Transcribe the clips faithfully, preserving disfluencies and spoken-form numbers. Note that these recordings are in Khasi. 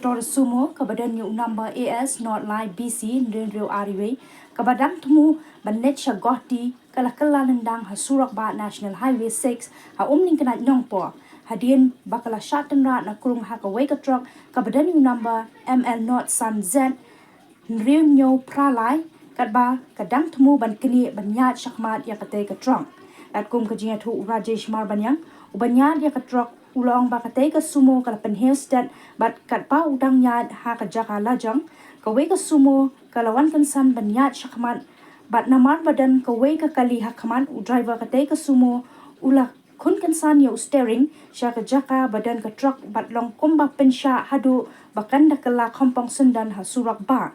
Tor sumo kaba don ïa u number A S nod lai B C hynriew hynriew ar wei, kaba dang thmu ban leit sha Guwahati, ka la kylla lyndang ha surok bah National Highway six ha Umlyngknait Nongpoh, hadien ba ka la shah tynrah na krung ha kawei ka trok kaba don ïa u number M L nod san Z hynriew hynñiew phra lai, katba ka dang thmu ban knieh ban ïaid shakhmat ïa katei ka trok. Katkum ka jingïathuh u Rajesh Marbaniang, uba ïaid ïa ka trok, u la ong ba katei ka sumo ka la pynhiew stet, bad katba u dang ïaid ha ka jaka lajong, kawei ka sumo ka la wan kynsan ban ïaid shakhmat, bad namar ba don kawei ka kali ha khmat, u driver katei ka sumo u la khun kynsan ïa u steering sha ka jaka ba don ka trok bad long kumba pynshah haduh ba kan da kylla khongpong syndon ha surok bah.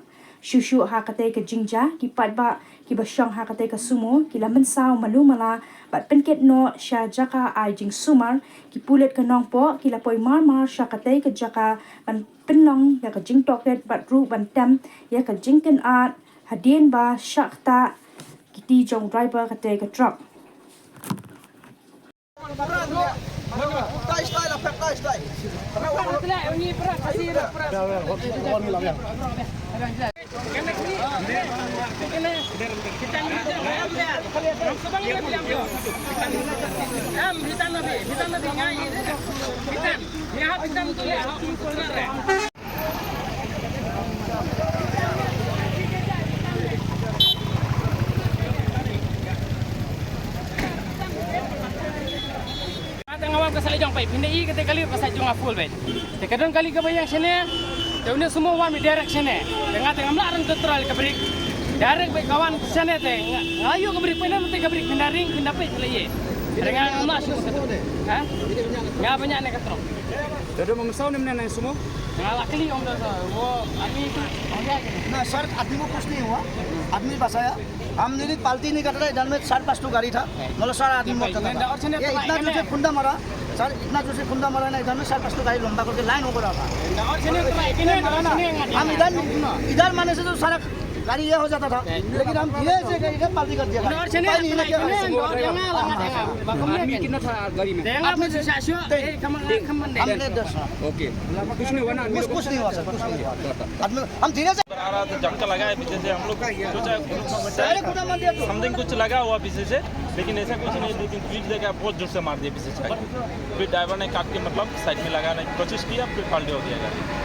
Shuh shuh ha katei ka jingjia, ki paidbah kiba shong ha katei ka sumo ki la mynsaw malu mala bad pynkit noh sha jaka ai jingsumar. Ki pulit ka Nongpoh ki la poi mar mar sha katei ka jaka ban pynlong ïa ka jingtohkit bad ruh ban tem ïa ka jingkynad hadien ba shah ktah kti jong u driver katei ka trok. Nga te nga wan ka side jong phi, phin da i kate kali ka side jong nga full bad. Te ka don kali kaba ïeng shane, te une sumo wan beit direct shane. Te nga te ngam lah ban control ka brake. Direct bad ka wan shane te nga, nga ïoh ka brake, phin da te ka brake, phin da ring, phin da peit la ïe. Te nga ngam lah shuh. Ha? Nga ba ñiah ne ka trok. Te dei ma mynsaw ne mynne na sumo? Nga la kali ong da sa, wo, ami tu, ong ya. ना सर, आदमी को कुछ नहीं हुआ, आदमी बचाया। हम नहीं, पालती नहीं कट रहा, इधर में चार पांच तो गाड़ी था, मतलब सारा आदमी मर जाता था। ये इतना जोर से फुंदा मारा, सर, इतना जोर से फुंदा मारा ना, इधर में चार पांच तो गाड़ी लंबा करके लाइन हो रहा था। इतने मारा ना, हम इधर, इधर मारने से तो सारा गाड़ी ये हो जाता था, लेकिन हम धीरे से इधर पालती कर दिया। आदमी कितना था गाड़ी में? आदमी से, हम ने दस। ओके, कुछ नहीं हुआ ना? कुछ, कुछ नहीं हुआ सर, कुछ नहीं हुआ। आदमी, हम धीरे से आ रहा था, झटका लगा है पीछे से, हम लोग सोचा समथिंग कुछ लगा हुआ पीछे से, लेकिन ऐसा कुछ नहीं, लेकिन स्विच देखा, बहुत जोर से मार दिया पीछे से। फिर ड्राइवर ने काट के, मतलब, साइड में लगाने की कोशिश किया, फिर पलटी हो गया गाड़ी।